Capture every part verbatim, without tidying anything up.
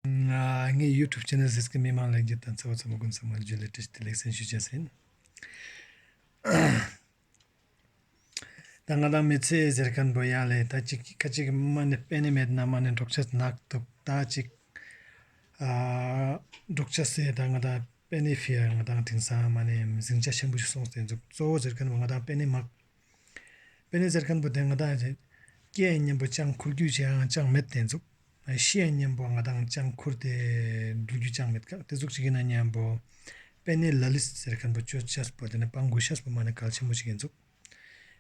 ང་ངའི་YouTube channel གཟིགས་མཁན་མི་མང་ལྷན་རྒྱས་དང་ཚེ་བ་ཚང་མ་སྒོམ་ཚང་མ་ལ་ཇུ་ལེ་བཀྲ་ཤིས་བདེ་ལེགས་གསན་ཞུ་བྱས་ཟིན། ད་ང་དང་མི་ཚེ་ཟེར་མཁན་པོ་ཡ་ལས་ད་ཅིག་ཁ་ཅིག་མ་ནས་པེ་ནེ་མེད་ན་མ་ནས་འབྲོག་ཆ་ནག་ཐུབ་ད་ཅིག་ཨ་འབྲོག་ཆ་སེ་ད་ང་དང་པེ་ནེ་ཕི་ཡ་ང་དང་དེང་སང་མ་ནས་ཟིང་ཆ་ཆེན་པོ་ཞིག་སོང་སྟེ་འཛུགས་གཙོ་བོ་ཟེར་མཁན་པོ་ང་དང་པེ་ནེ་མག་པེ་ནེ་ཟེར་མཁན་པོ་དེ་ང་དང་སྐྱེ་མཉམ་པོ་ཅང་ཁུར་རྒྱུ་ཅང་ཅང་མེད་དེ་འཛུགས། ཤི་མཉམ་པོ་ང་དང་ཅང་ཁུར་ཏེ་འགྲུལ་རྒྱུ་ཅང་མེད་ཀ་དེ་ཟུག་ཅིག་ཡིན་ན་མཉམ་པོ་པེ་ནེ་ལ་ལིས་ཟེར་མཁན་པོ་ཅོ་ཅས་པོ་དེ་ནས་སྤང་དགོས་ཤས་པོ་མ་ནས་གལ་ཆེན་པོ་ཞིག་ཡིན་འཛུགས།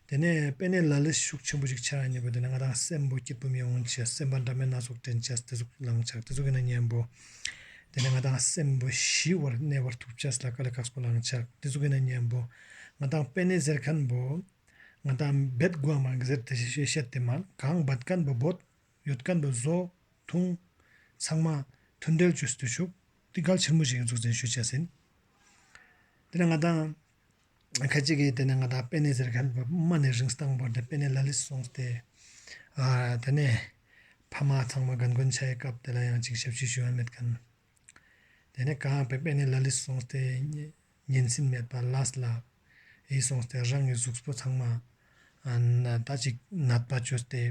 དེ་ནས་པེ་ནེ་ལ་ལིས་ཤུགས་ཆེན་པོ་ཞིག་ཆགས་མཉམ་པོ་དེ་ནས་ང་དང་སེམས་པོ་སྐྱིད་པོ་མི་འོང་ཅས་སེམས་པ་འདྲ་མིན་སྣ་ཚོགས་དྲན་ཅས་དེ་ཟུག་ལངས་ཆགས་དེ་ཟུག་ཡིན་ན་མཉམ་པོ་དེ་ནས་ང་དང་སེམས་པོ་ཞི་བར་གནས་པར་ཐུབ་ཅས་ལ་དཀའ་ལས་ཁག་པོ་ལངས་ཆགས་དེ་ཟུག་ཡིན་ན་མཉམ་པོ་ང་དང་པེ་ནེ་ཟེར་མཁན་པོ། ང་དང་བེད་དགོས་མ་ཟེར་ཏེ་བཤད་དེ་མ་གང་བད་མཁན་པོ་བོད་ཡོད་མཁན་པོ་བཟོ་ཐུང་ཚང་མ་མཐུན་འབྲེལ་བཅོས་ཏུ་ཆུག་དེ་གལ་ཆེན་པོ་ཞིག་ཡིན་ཚུགས་ཟེར་ཞུ་བྱ་ཟིན། དེ་ནས་ང་དང་ཁ་ཅིག་གིས་དེ་ནས་ང་དང་པེ་ནེ་ཟེར་མཁན་པོ་མ་ནས་རིང་སྟངས་པོ་དེ་པེ་ནེ་ལ་ལིས་སོང་སྟེ་ཨ་དེ་ནས་ཕ་མ་ཚང་མ་རྒན་རྒོན་ཆགས་ཡའི་སྐབས་དེ་ལ་ཡང་ཅིག་ཞབས་ཕྱི་ཞུ་ཡ་མེད་མཁན། དེ་ནས་གང་པེ་པེ་ནེ་ལ་ལིས་སོང་སྟེ་ཉན་སེམས་མེད་པ་ལས་ལ་ཡིད་སོང་སྟེ་རང་གི་གཟུགས་པོ་ཚང་མ་ཨ་ན་ད་ཅིག་ནད་པ་བཅོས་ཏེ་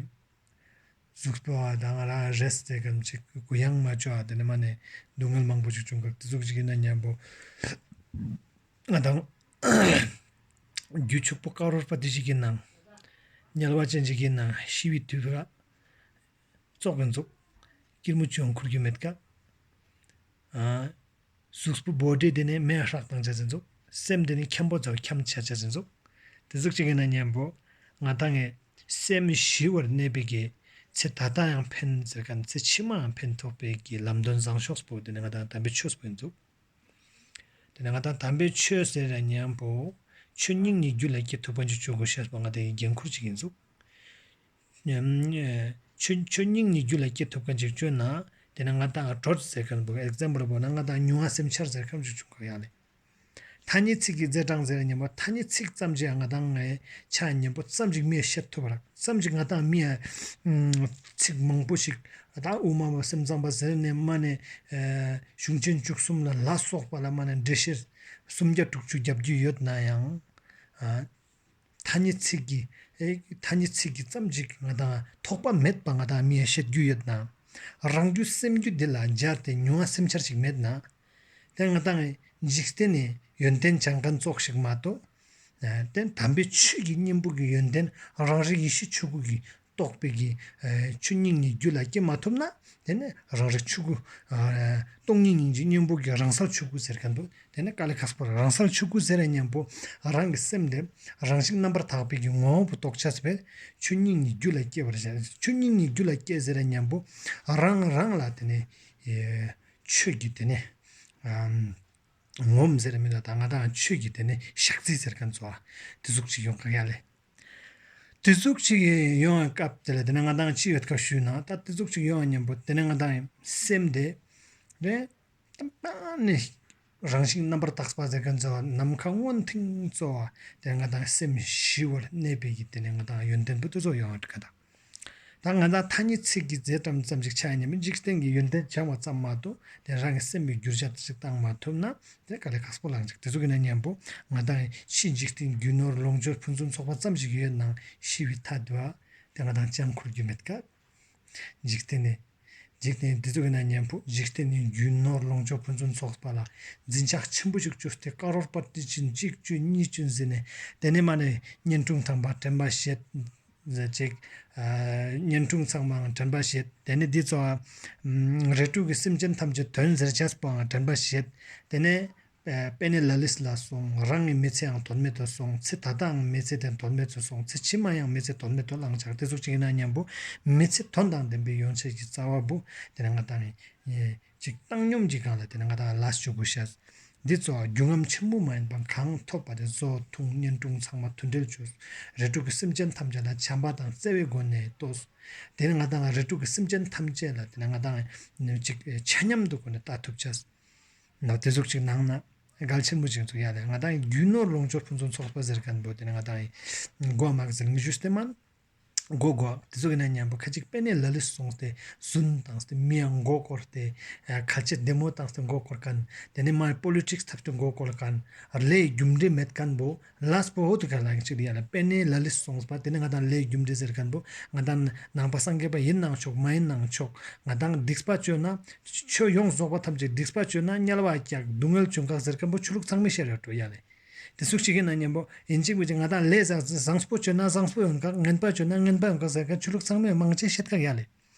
གཟུགས་པོ་ཨ་དང་རང་རེས་ཏེ་གམ་ཅིག་གུ་ཡངས་མ་བཅོ་ཨ་དེ་ནས་མ་ནས་སྡུག་བསྔལ་མང་པོ་ཅིག་བྱུང་གི་དེ་ཟུག་ཅིག་ཡིན་ན་མཉམ་པོ་ང་དང་རྒྱུ་ཕྱུག་པོ་དཀར་རོར་པ་དེ་ཞིག་གི་ནང་དམྱལ་བ་ཅན་ཞིག་གི་ནང་ཤི་བའི་དུས་ར། བཙོག་གི་འཛུགས། སྐྱིལ་མོ་ཅུང་འཁོར་རྒྱུ་མེད་ཀ་ཨ། གཟུགས་པོ་བོ་ཌི་དེ་ནས་མེ་ཧྲག་བཏང་བྱ་ཟིན་འཛུགས། སེམས་དེ་ནས་འཁྱམ་པོ་ཚོ་འཁྱམ་བྱ་བྱ་ཟིན་འཛུགས། དེ་ཟུག་ཅིག་ཡིན་ན་མཉམ་པོ་ང་དང་ངས་སེམས་ཞི་བར་གནས་པའི་གི་ཚེ་ད་ལྟ་ཡང་ཕན་ཟེར་མཁན་ཚེ་ཕྱི་མ་ཡང་ཕན་ཐོགས་པའི་གི་ལམ་སྟོན་བཟང་ཤོས་པོ་དེ་ནས་ང་དང་དམ་པའི་ཆོས་པོ་ཡིན་འཛུགས། དེ་ནས་ང་དང་དམ་པའི་ཆོས་ཟེར་ཡ་མཉམ་པོ་ཆོས་སྙིང་ནས་རྒྱུད་ལ་སྐྱེ་ཐུབ་པ་ཅིག་བཅོ་དགོས་ཤེས་པ་ང་དང་གི་འགན་ཁུར་ཅིག་ཡིན་འཛུགས། ཆོས་ཆོས་སྙིང་ནས་རྒྱུད་ལ་སྐྱེ་ཐུབ་མཁན་ཅིག་བཅོས་ན། དེ་ནས་ང་དང་གྲོད་ཟེར་མཁན་པོ་ཨེག་ཛམ་པལ་པོ་ན་ང་དང་མྱོང་བ་སེམས་འཆར་ཟེར་མཁན་ཅིག་བྱུང་གི་ཡ་ལེ། ཐ་སྙད་ཚིག་གི་རྩེ་གྲངས་ཟེར་མཉམ་པོ་ཐ་སྙད་ཚིག་ཙམ་ཅིག་ང་དང་ངའི་ཆ་མཉམ་པོ་ཙམ་ཅིག་མིས་བཤད་ཐུབ་པ་རག་ཙམ་ཅིག་ང་དང་མིས་ཚིག་མང་པོ་ཞིག་ད་དབུ་མ་པ་སེམས་ཙམ་པ་ཟེར་ནས་མ་ནས་གཞུང་ཆེན་བཅུ་གསུམ་ལ་ལ་སོགས་པ་ལ་མ་ནས་འགྲེལ་བཤད་སུམ་བརྒྱ་དྲུག་ཅུ་བརྒྱབ་རྒྱུ་ཡོད་ན་ཡང་། ཐ་སྙད་ཚིག་གི་ཨེ་ཐ་སྙད་ཚིག་གི་ཙམ་ཅིག་ང་དང་ཐོགས་པ་མེད་པ་ང་དང་མིས་བཤད་རྒྱུ་ཡོད་ན། རང་རྒྱུད་སེམས་རྒྱུད་འདི་ལ་སྦྱར་ཏེ་མྱོང་བ་སེམས་འཆར་ཅིག་མེད་ན། དེ་ང་དང་འཇིག་རྟེན་ནི་ཡོན་ཏན་སྦྱང་མཁན་ཙོགས་ཤིག་མ་གཏོགས། དེ་དམ་པའི་ཆོས་ཀྱི་སྙིང་པོ་གི་ཡོན་ཏན་རང་རིག་ཡེ་ཤེས་ཆོས་སྐུ་གི་རྟོགས་པའི་གི་ཆོས་སྙིང་ནས་རྒྱུད་ལ་སྐྱེ་མ་ཐུབ་ན། དེ་ནས་རང་རིག་ཆོས་སྐུ། སྟོང་ཉིད་སྙིང་རྗེ་སྙིང་པོ་གི་རང་སར་ཆོས་སྐུ་ཟེར་མཁན་པོ། དེ་ནས་དཀའ་ལས་ཁག་པོ་རང་སར་ཆོས་སྐུ་ཟེར་ཡ་མཉམ་པོ། རང་གི་སེམས་དེ་རང་བཞིན་རྣམ་པར་དག་པའི་གི་ངོ་བོ་རྟོགས་བྱ་ཟེར་བའི་ཆོས་སྙིང་ནས་རྒྱུད་ལ་སྐྱེ་བར་བྱ། ཆོས་སྙིང་ནས་རྒྱུད་ལ་སྐྱེ་ཟེར་ཡ་མཉམ་པོ། རང་རང་ལ་དེ་ནས་ཆོས་ཀྱི་དེ་ནས་ངོམ་ཟེར་མི་ལ་ད་ང་དང་ཆོས་ཀྱི་དེ་ནས་ཤག་རྩི་ཟེར་མཁན་ཚོ་དེ་ཟུག་ཅིག་ཡོང་གི་ཡ་ལེ། དེ་ཟུག་ཅིག་ཡོང་བའི་སྐབས་དེ་ལ་དེ་ནས་ང་དང་ཅི་ཡོད་ཁ་ཞུས་ན་ད་དེ་ཟུག་ཅིག་ཡོང་བ་མཉམ་པོ་དེ་ནས་ང་དང་སེམས་དེ་རེད། ད་ནི་རང་བཞིན་རྣམ་པར་དག་པ་ཟེར་མཁན་ཚོ་ནམ་མཁའ་སྔོན་མཐིང་གཙོ་བ་དེ་ང་དང་སེམས་ཞི་བར་གནས་པའི་གི་དེ་ནས་ང་དང་ཡོན་ཏན་པོ་དེ་ཚོ་ཡོང་བ་འགྲིག་ག་ད། ད་ང་དང་ཐ་སྙད་ཚིག་གི་རྫས་གྲམ་ཙམ་ཞིག་ཆགས་ཉམས་འཇིག་རྟེན་གྱི་ཡོན་ཏན་སྦྱང་བ་ཙམ་མ་གཏོགས་དེ་རང་གི་སེམས་པའི་འགྱུར་བྱ་ཞིག་བཏང་མ་ཐུབ་ན་དེ་དཀའ་ལས་ཁག་པོ་ལངས་ཅིག་དེ་ཚོ་གི་ན་མཉམ་པོ་ང་དང་ཕྱི་འཇིག་རྟེན་རྒྱུ་ནོར་ལོངས་སྤྱོད་ཕུན་སུམ་ཚོགས་པ་ཙམ་ཞིག་ཡོད་ནང་ཤི་བའི་མཐའ་དུ་དེ་ང་དང་ཅང་འཁོར་རྒྱུ་མེད་ཀ་འཇིག་རྟེན་ནི། འཇིག་རྟེན་དེ་ཚོ་གི་ན་མཉམ་པོ་འཇིག་རྟེན་ནི་རྒྱུ་ནོར་ལོངས་སྤྱོད་ཕུན་སུམ་ཚོགས་པ་ལ་འཛིན་ཆགས་ཆེན་པོ་ཞིག་བཅོས་ཏེ་ཀ་རོར་པ་ཏི་ཅིན་གཅིག་བཅུ་གཉིས་བཅུ་ཟིན་ནས་དེ་ནས་མ་ནས་གཉེན་དྲུང་དམ་པ་དྲན་པ་བཞེས། ཅིག་གཉེན་དྲུང་ཚང་མའང་དྲན་པ་བཞེས། དེ་ནས་འདི་ཚོ་རིགས་དྲུག་གི་སེམས་ཅན་ཐམས་ཅད་དོན་ཟེར་བྱས་པའང་དྲན་པ་བཞེས། དེ་ནས་པེ་ནེ་ལ་ལིས་ལ་སོང་། རང་གི་མི་ཚེའང་དོན་མེད་དུ་སོང་། ཚེ་ད་ལྟའང་མི་ཚེ་དེ་དོན་མེད་དུ་སོང་། ཚེ་ཕྱི་མ་ཡང་མི་ཚེ་དོན་མེད་དུ་བླངས་ཆགས་དེ་ཟུག་ཅིག་ཡིན་ན་མཉམ་པོ་མི་ཚེ་དོན་དང་ལྡན་པའི་ཡོང་ཆེད་ཀྱི་རྩ་བ་བུ་དེ་ནས་ང་དང་ཅིག་བཏང་སྙོམས་ཀྱི་སྒང་ལ་དེ་ནས་ང་དང་ལ་ལས་བཅུ་དགུ་ཤ། འདི་ཚོ་རྒྱུ་ངམ་ཆེན་པོ་མ་ཡིན་པ་གང་ཐོབ་པ་དེ་བཟོ་འཐུང་གཉེན་དྲུང་ཚང་མ་མཐུན་འབྲེལ་བཅོས། རིགས་དྲུག་གི་སེམས་ཅན་ཐམས་ཅད་ལ་བྱམས་པ་དང་བརྩེ་བའི་སྒོ་ནས་ལྟོས། དེ་ནི་ང་དང་རིགས་དྲུག་གི་སེམས་ཅན་ཐམས་ཅད་ལ་དེ་ནི་ང་དང་ཅིག་ཆ་མཉམ་དུ་སྒོ་ནས་ལྟ་ཐུབ་ཆ། ན་དེ་ཟུག་ཅིག་ནང་ན་གལ་ཆེན་པོ་ཅིག་འདུག་ཡ་ལས་ང་དང་རྒྱུ་ནོར་ལོངས་སྤྱོད་ཕུན་སུམ་ཚོགས་པ་ཟེར་མཁན་པོ་དེ་ནི་ང་དང་མགོ་མ་ཟེར་མི་ཞུས་ཏེ་མན། མགོ་སྐོར་དེ་ཚོ་གི་ན་མཉམ་པོ་ཁ་ཅིག་པེ་ནེ་ལ་ལི་སོང་སྟེ་རྫུན་བཏང་སྟེ་མི་ཡང་མགོ་སྐོར་ཏེ། ཨ་གལ་ཆེ་བདེ་མོ་བཏང་སྟེ་མགོ་སྐོར་མཁན། དེ་ནས་མ་པོ་ལི་ཊིག་སི་འཐབ་སྟེ་མགོ་སྐོར་མཁན། ལས་རྒྱུ་འབྲས་མེད་མཁན་པོ་ལས་པོ་ཧོ་དུ་ག་ལ་ཅིག་ཡ་ལ་པེ་ནེ་ལ་ལི་སོང་པ་དེ་ནས་ང་དང་ལས་རྒྱུ་འབྲས་ཟེར་མཁན་པོ་ང་དང་ནང་པ་སངས་རྒྱས་པ་ཡིན་ནང་ཆོག་མ་ཡིན་ནང་ཆོག་ང་དང་སྡིག་པ་བཅོས་ན་ཆོས་ཡོངས་རྫོགས་པ་ཐམས་ཅད་སྡིག་པ་བཅོས་ན་དམྱལ་བ་རྒྱག་སྡུག་བསྔལ་བྱུང་ག་ཟེར་མཁན་པོ་ཆོས་ལུགས་ཚང་མས་བཤད་ར་འགྲོ་ཡ་ལེ། དེ་ཟུག་ཅིག་གི་ན་མཉམ་པོ་ཡིན་གཅིག་མིན་གཅིག་ང་དང་ལས་བཟང་བཟང་པོ་བཅོས་ན་བཟང་པོ་ཡོང་ག་ངན་པ་བཅོས་ན་ངན་པ་ཡོང་ག་ཟེར་མཁན་ཆོས་ལུགས་ཚང་མས་མང་ཆེ་བཤད་ག་ཡ་ལེ།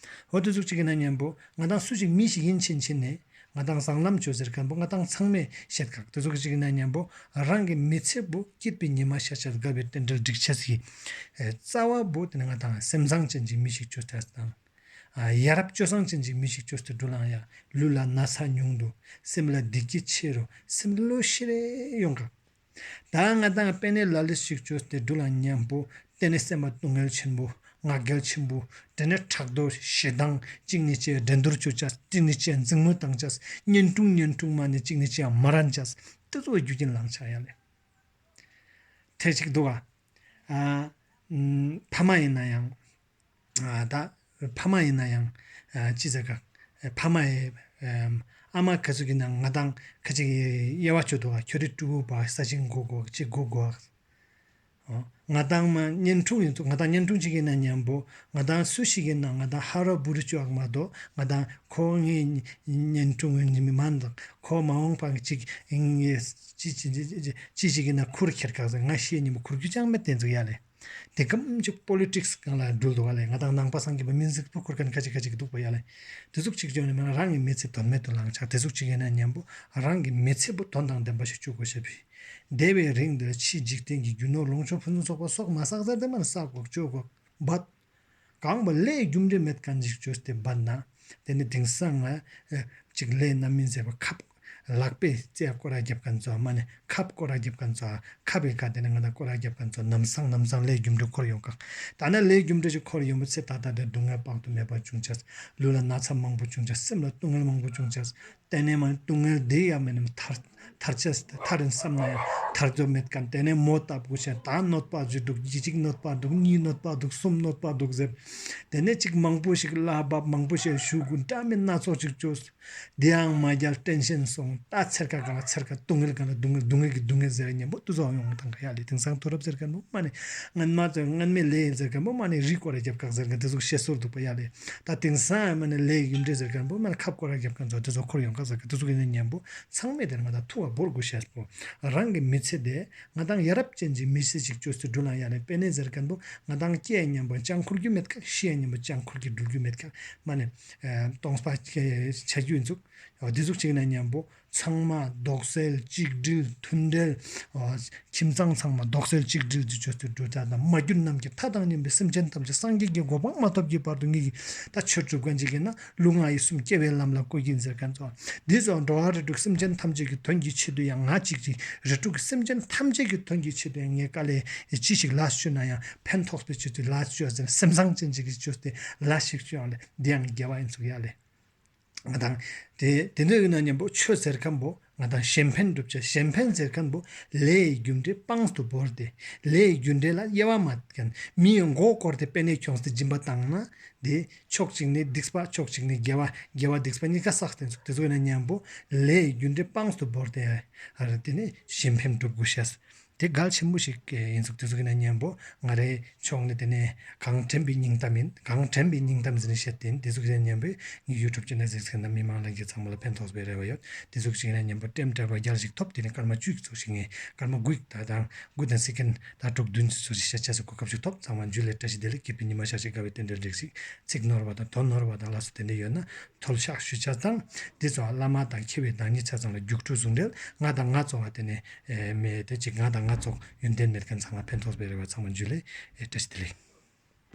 འོ་དེ་ཟུག་ཅིག་གི་ན་མཉམ་པོ་ང་དང་སུ་ཞིག་མི་ཞིག་ཡིན་ཕྱིན་ཕྱིན་ནས་ང་དང་བཟང་ལམ་བཅོས་ཟེར་མཁན་པོ་ང་དང་ཚང་མས་བཤད་ག་དེ་ཟུག་ཅིག་གི་ན་མཉམ་པོ་རང་གི་མི་ཚེ་པོ་སྐྱིད་པའི་ཉི་མ་ཤར་ཆ་དགའ་བའི་རྟེན་འབྲེལ་འགྲིག་ཆ་ཟིག་རྩ་བ་པོ་དེ་ནི་ང་དང་སེམས་བཟང་ཅན་གྱི་མི་ཞིག་བཅོས་ཐལ་དང་། ཡ་རབས་སྤྱོད་བཟང་ཅན་གྱི་མི་ཞིག་བཅོས་ཏེ་འགྲོ་ལང་ཡ། ལུས་ལ་ན་ཚ་ཉུང་དུ། སེམས་ལ་བདེ་སྐྱིད་ཆེ་རུ། སེམས་བློ་ཤེས་རེ་ཡོང་ག་ད་ང་དང་པེ་ནེ་ལ་ལི་ཞིག་བཅོས་ཏེ་འགྲོ་ལ་མཉམ་པོ་དེ་ནས་སེམས་པ་སྡུག་བསྔལ་ཆེན་པོ་ང་རྒྱལ་ཆེན་པོ་དེ་ནས་ཕྲག་དོག་ཞེ་སྡང་གཅིག་ནས་གཅིག་འགྲན་བསྡུར་བཅོ་ཅས་གཅིག་ནས་གཅིག་འཛིང་མོ་བཏང་ཅས་གཉེན་དྲུང་གཉེན་དྲུང་མ་ནས་གཅིག་ནས་གཅིག་མ་རན་ཅས་དེ་ཚོ་རྒྱུ་རྐྱེན་ལང་ཆ་ཡ་ལེ། དེ་གཅིག་འདུག་ག་ཨ། ཕ་མ་ཡིན་ན་ཡང་། ཨ་ད་ཕ་མ་ཡིན་ན་ཡང་། ཨ་ཅི་ཟེར་ག་ཕ་མ་ཡི། ཨ་མ་ག་ཚོད་ཀྱི་ན་ང་དང་ཁ་ཅིག་གི་དབྱེ་བ་ཆོད་འདུག་ག་ཁྱོད་རི་ཀྲུ་བུ་བ་ས་ཞིང་གོ་གོ་ཅི་གོ་གོ་ང་དང་མ་གཉེན་དྲུང་ཡིན་ཚུལ་ང་དང་གཉེན་དྲུང་ཅིག་ཡིན་ན་མཉམ་པོ་ང་དང་སུ་ཞིག་ཡིན་ན་ང་དང་ཧ་ར་བུ་རུ་ཅོག་མ་གཏོགས་ང་དང་ཁོ་ངའི་གཉེན་དྲུང་ཡིན་མི་མ་འདང་ཁོ་མ་འོངས་པ་ཅིག་ཅི་ཅི་ཅི་ཅི་ཅིག་ཡིན་ན་ཁུར་ཁྱེར་ག་ཟེར་ང་ཤེས་ཉིན་མོ་ཁུར་རྒྱུ་ཅང་མེད་དེ་ཚོ་ཡ་ལེ། དེ་གམ་ཅིག་པོ་ལི་ཊིག་སི་སྒང་ལ་འགྲུལ་འདུག་ག་ལེ། ང་དང་ནང་པ་སངས་རྒྱས་པ་སྨན་རྩིས་པོ་ཁུར་མཁན་ཁ་ཅིག་ཁ་ཅིག་འདུག་པ་ཡ་ལེ། དེ་ཟུག་ཅིག་བྱུང་ནས་མིན་རང་གི་མི་ཚེ་དོན་མེད་དུ་ལངས་ཆགས་དེ་ཟུག་ཅིག་ཡིན་ན་མཉམ་པོ་རང་གི་མི་ཚེ་པོ་དོན་དང་ལྡན་པ་ཞིག་བཅུག་དགོས་ཤེས་པས། འདས་པའི་རིང་འདིར་ཕྱིའི་འཇིག་རྟེན་གྱི་རྒྱུ་ནོར་ལོངས་སྤྱོད་ཕུན་སུམ་ཚོགས་པ་སོགས་མ་བསགས་ཟེར་དེ་མ་ནི་བསགས་དགོས་བཅོས་དགོས་བ། གང་པ་ལས་རྒྱུ་འབྲས་མེད་མཁན་ཞིག་བཅོས་ཏེ་འབད་ན། དེ་ནི་དེང་སང་ང་ཅིག་ལས་རྣམ་སྨིན་ཟེར་བ་ཁབ་ལག་པས་རྩེ་སྐོར་ར་རྒྱབ་མཁན་ཚོ་མ་ནི་ཁབ་སྐོར་ར་རྒྱབ་མཁན་ཚོ་ཁབ་ཡི་ཁ་དེ་ནི་ང་དང་སྐོར་ར་རྒྱབ་མཁན་ཚོ་ནམ་སང་ནམ་སང་ལས་རྒྱུ་འབྲས་འཁོར་ཡོང་ག་ད་ནི་ལས་རྒྱུ་འབྲས་ཞིག་འཁོར་ཡོང་བའི་ཚེ་ད་ལྟ་དེ་སྡུག་བསྔལ་དཔག་ཏུ་མེད་པ་བྱུང་ཆས་ལུས་ལ་ན་ཚ་མང་པོ་བྱུང་ཆས་སེམས་ལ་སྡུག་བསྔལ་མང་པོ་བྱུང་ཆས། དེ་ནས་མ་སྡུག་བསྔལ་འདི་ཡང་མིན་ནམ་ཐར་ཐར་ཆ་ཐར་རིན་བསམ་ན་ཡང་ཐར་རྒྱུ་མེད་མཁན་དེ་ནས་མོ་ལྟ་བུ་ཞིག་ད་གནོད་པ་ཞིག་འདུག་གཅིག་གནོད་པ་འདུག་གཉིས་གནོད་པ་འདུག་གསུམ་གནོད་པ་འདུག་ཟེར། དེ་ནས་གཅིག་མང་པོ་ཞིག་ལ་བབ་མང་པོ་ཞིག་ཞུ་དགོས་འདྲ་མིན་སྣ་ཚོགས་ཅིག་བཅོས། དེ་ཡང་མ་རྒྱལ་ཏེན་ཤན་སོང་ད་ཚེར་ཁ་གང་ལ་ཚེར་ཁ་སྡུག་བསྔལ་གང་ལ་སྡུག་བསྔལ་སྡུག་བསྔལ་གྱི་སྡུག་བསྔལ་ཟེར་ཉན་པོ་དུ་ཚོགས་ཡོང་དང་ག་ཡ་ལེ། དེང་སང་མཐོ་རབས་ཟེར་མཁན་པོ་མ་ནི་སྔན་མ་ཚོས་སྔན་མའི་ལས་ཡིན་ཟེར་མཁན་པོ་མ་ནི་རིགས་སྐོར་ར་རྒྱབ་ཁག་ཟེར་མཁན་དེ་ཚོ་བཤད་སྲོལ་འདུག་པ་ཡ་ལེ། ད་དེང་སང་མ་ནི་ལས་ཡིན་འདྲེ་ཟེར་མཁན་པོ་མ་ནི་ཁབ་སྐོར་ར་རྒྱབ་མཁན་ཚོ་དེ་ཚོ་འཁོར་ཡོང་ཁ་ཟེར་མཁན་དེ་ཚོ་གི་ནས་ཉན་པོ་ཚང་མས་དེར་ང་དང་ཐུགས་ལ་བོར་དགོས་ཤེས་པོ། རང་གི་མི་ཚེ་དེ་ང་དང་ཡ་རབས་ཅན་གྱི་མི་ཚེ་ཞིག་བཅོས་སུ་འགྲོ་ལ་ཡ་ལེ། དཔེ་ནས་ཟེར་མཁན་པོ་ང་དང་སྐྱེ་ཉན་པོ་ཅང་འཁོར་རྒྱུ་མེད་ཁ་ཤི་ཡ་ཉན་པོ་ཅང་འཁོར་གྱི་འགྲུལ་རྒྱུ་མེད་ཁ་མ་ནི་སྟོང་པ་ཆ་རྒྱུ་ཡིན་ཚུགས། འདི་ཟུག་ཅིག་ན་མཉམ་པོ་ཚང་མ་དོགས་སེལ་གཅིག་སྒྲིལ་མཐུན་སྒྲིལ། ཁྱིམ་ཚང་ཚང་མ་དོགས་སེལ་གཅིག་སྒྲིལ་གྱི་བཅོས་ཏེ་འགྲོ་ཆ་དང་མ་གྱུར་ནམ་མཁའི་མཐའ་དང་མཉམ་པའི་སེམས་ཅན་ཐམས་ཅད་སངས་རྒྱས་ཀྱི་གོ་འཕང་མ་ཐོབ་ཀྱི་བར་དུ་ངེད་ཀྱིས་ད་ཆོས་སྒྲུབ་མཁན་ཅིག་ཡིན་ན་ལུས་ངག་ཡིད་གསུམ་སྐྱེ་བའི་ལམ་ལ་བཀོད་ཀྱིན་ཟེར་མཁན་ཚོ། འདི་ཚོ་འགྲོ་བ་རིགས་དྲུག་སེམས་ཅན་ཐམས་ཅད་ཀྱི་དོན་གྱི་ཆེད་དུ་ཡང་ང་གཅིག་གིས་རིགས་དྲུག་གི་སེམས་ཅན་ཐམས་ཅད་ཀྱི་དོན་གྱི་ཆེད་དུ་ཡང་ངས་དཀའ་ལས་ཅི་ཞིག་ལས་བཅོས་ན་ཡང་ཕན་ཐོགས་པའི་ཆེད་དུ་ལས་བཅོས་ཟེར་སེམས་བཟང་ཅན་ཅིག་གིས་བཅོས་ཏེ་ལས་ཤིག་བཅོས་ཡང་ལས་འདི་ཡང་དགེ་བ་ཡིན་ཚུགས་ཡ་ལས། ང་དང་དེ་དེ་འདྲ་ཡིན་ན་མཉམ་པོ་ཆོས་ཟེར་མཁན་པོ་ང་དང་གཞན་ཕན་སྒྲུབ་བྱ་གཞན་ཕན་ཟེར་མཁན་པོ་ལས་རྒྱུ་འབྲས་དཔང་དུ་བོར་ཏེ་ལས་རྒྱུ་འབྲས་ལ་དབྱེ་བ་མ་མཁན་མི་ཡི་མགོ་བསྐོར་ཏེ་པེ་ནེ་ཁྱོངས་ཏེ་སྦྱིན་པ་བཏང་ན་དེ་ཕྱོགས་གཅིག་ནས་སྡིག་པ་ཕྱོགས་གཅིག་ནས་དགེ་བ་དགེ་བ་སྡིག་པ་གཉིས་ཀ་བསགས་ཏེ་འཛུགས་དེ་ཚོ་ཡིན་ན་མཉམ་པོ་ལས་རྒྱུ་འབྲས་དཔང་དུ་བོར་ཏེ་ཨ་ར་དེ་ནས་གཞན་ཕན་སྒྲུབ་དགོས་ཤེས། དེ་གལ་ཆེན་པོ་ཞིག་ཡིན་ཚུགས་དེ་ཚོ་གི་ན་མཉམ་པོ་ང་རའི་ཕྱོགས་ནས་དེ་ནས་གང་དྲན་པའི་སྙིང་གཏམ་ཡིན། གང་དྲན་པའི་སྙིང་གཏམ་ཟེར་ནས་བཤད་དེ་དེ་ཚོ་གི་ན་མཉམ་པོ་ངའི་ཡུ་ཊུབ་ཅེ་ནལ་གཟིགས་མཁན་དང་མི་མང་ལྷན་རྒྱས་ཚང་མ་ལ་ཕན་ཐོགས་པའི་རེ་བ་ཡོད། དེ་ཚོ་གི་ན་མཉམ་པོ་ཊེམ་ཊེབ་རྒྱལ་ཞིག་ཐོབ་དེ་ནས་སྐར་མ་བཅུ་ཡི་ཚུགས་ཤིག་ངས་སྐར་མ་དགུ་ཡི་ད་དང་དགུ་དང་སི་ཀན་ད་དྲུག་བདུན་ཚོ་ཞིག་བཤད་ཆ་སུ་གོ་སྐབས་ཤིག་ཐོབ་ཚང་མ་འཇུ་ལེ་བཀྲ་ཤིས་བདེ་ལེགས། སྐྱིད་པའི་ཉི་མ་ཤར་ཞིག་དགའ་བའི་རྟེན་འབྲེལ་འགྲིག་ཞིག་ཚིག་ནོར་བ་དང་དོན་ནོར་བ་དང་ལ་སོ་དེ་འདྲ་ཡོད་ན། ཐོལ་ཤག་ཞུ་ཆ་དང་། འདི་ཚོ་བླ་མ་དང་མཁས་པའི་བདག་ཉིད་ཆ་ཚང་ལ་རྒྱུགས་སྤྲོད་ཟུང་འབྲེལ་ང་དང་ང་ཚོ་བ་དེ་ནས་མེད་དེ་ཅིག་ང་དང་ང་ཚོ་ཡོན་ཏན་མེད་མཁན་ཚང་མ་ཕན་ཐོགས་པའི་རེ་བ་ཚང་མ་འཇུ་ལེ། བཀྲ་ཤིས་བདེ་ལེགས།